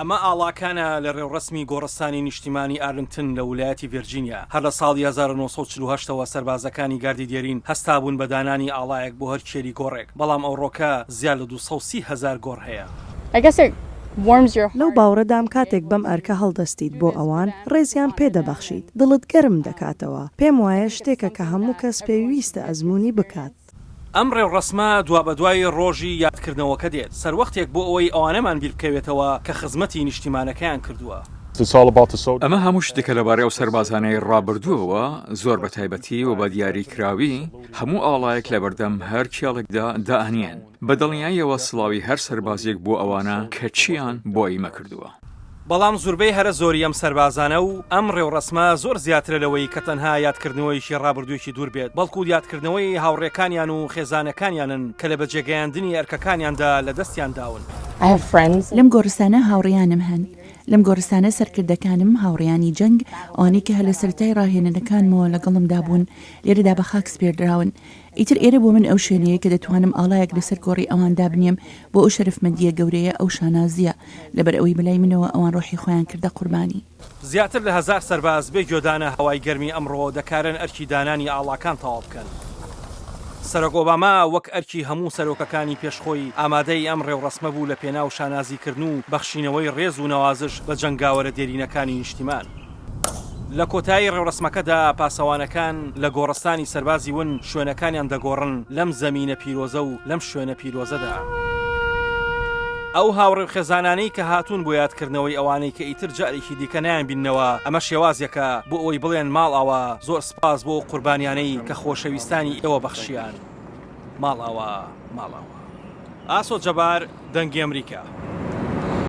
ئەمە ئاڵاکانە لە رێوڕەسمی گۆڕستانی نیشتیمانی ئارلنگتن لە ولایەتی ڤێرجینیا. هەر لە ساڵی 1948 ەوە سەربازەکانی گاردی دێرین هەستابوون بە دانانی ئاڵایەک بۆ هەر کێلی گۆڕێک، بەڵام ئەوڕۆکە زیاد لە 230 هەزار گۆڕ هەیە. لەو باوڕەدام کاتێک بەم ئەرکە هەڵدەستیت بۆ ئەوان، ڕێزیان پێ دەبەخشیت، دڵت گەرم دەکاتەوە. پێم وایە شتێکە کە هەموو کەس پێویستە ئەزموونی بکات. ئەم ڕێوڕەسمە دوابەدوای ڕۆژی یادکردنەوەکە دێت، سەروەختێک بۆ ئەوەی ئەوانەمان بیر بکەوێتەوە کە خزمەتی نیشتیمانەکەیان کردووە. ئەمە هەموو شتێکە لەبارەی ئەو سەربازانەی ڕابردووەوە، زۆر بە تایبەتی و بە دیاریکراوی هەموو ئاڵایەک لەبەردەم هەر کێڵێکدا دائەنێن. بە دڵنیاییەوە سڵاوی هەر سەربازێک بۆ ئەوانە کە چیان بۆ ئیمە کردووە. بەڵام زوربەی هەرە زۆری ئەم سەربازانە و ئەم ڕێوڕەسمە زۆر زیاترە لەوەی کە تەنها یادکردنەوەیەکی ڕابردووێکی دوور بێت، بەڵکو یادکردنەوەی هاوڕێکانیان و خێزانەکانیانن کە لە بەجێگەیاندنی ئەرکەکانیاندا لەدەستیان داون. لەم گۆڕستانە هاوڕێیانم هەن. لەم گۆڕستانە سەرکردەکانم، هاوڕێیانی جەنگ، ئەوانەی کە هەر لە سەرەتای ڕاهێنەنەکانمەوە لەگەڵمدا بوون، لێرەدا بە خاک سپێردراون. ئیتر ئێرە بۆ من ئەو شوێنەیە کە دەتوانم ئاڵایەک لەسەر گۆڕی ئەوان دابنێم بۆ ئەو شەرەفمەندییە گەورەیە، ئەو شانازییە، لەبەر ئەوەی بەلای منەوە ئەوان ڕۆحی خۆیان کردە قوربانی. زیاتر لە هەزار سەرباز بێ گوێدانە هەوای گەرمی ئەمڕۆ دەکارن ئەرکی دانانی ئاڵاکان تەواو بکەن. سەرۆک ئۆباما وەک ئەرکی هەموو سەرۆکەکانی پێش خۆی ئامادەی ئەم ڕێوڕەسمە بوو لە پێناو شانازیکردن و بەخشینەوەی ڕێز و نەوازش بە جەنگاوەرە دێرینەکانی نیشتیمان. لە کۆتایی ڕێوڕەسمەکەدا پاسەوانەکان لە گۆڕستانی سەربازی ون شوێنەکانیان دەگۆڕن لەم زەمینە پیرۆزە و لەم شوێنە پیرۆزەدا. ئەو هاوڕێ و خێزانانەی کە هاتوون بۆ یادکردنەوەی ئەوانەی کە ئیتر جارێکی دیکە نایانبیننەوە، ئەمە شێوازێکە بۆ ئەوەی بڵێن ماڵئاوا، زۆر سپاس بۆ ئەو قوربانیانەی کە خۆشەویستانی ئێوە بەخشیان. ماڵئاوا، ماڵئاوا. ئاسۆ جەبار، دەنگی ئەمریکا.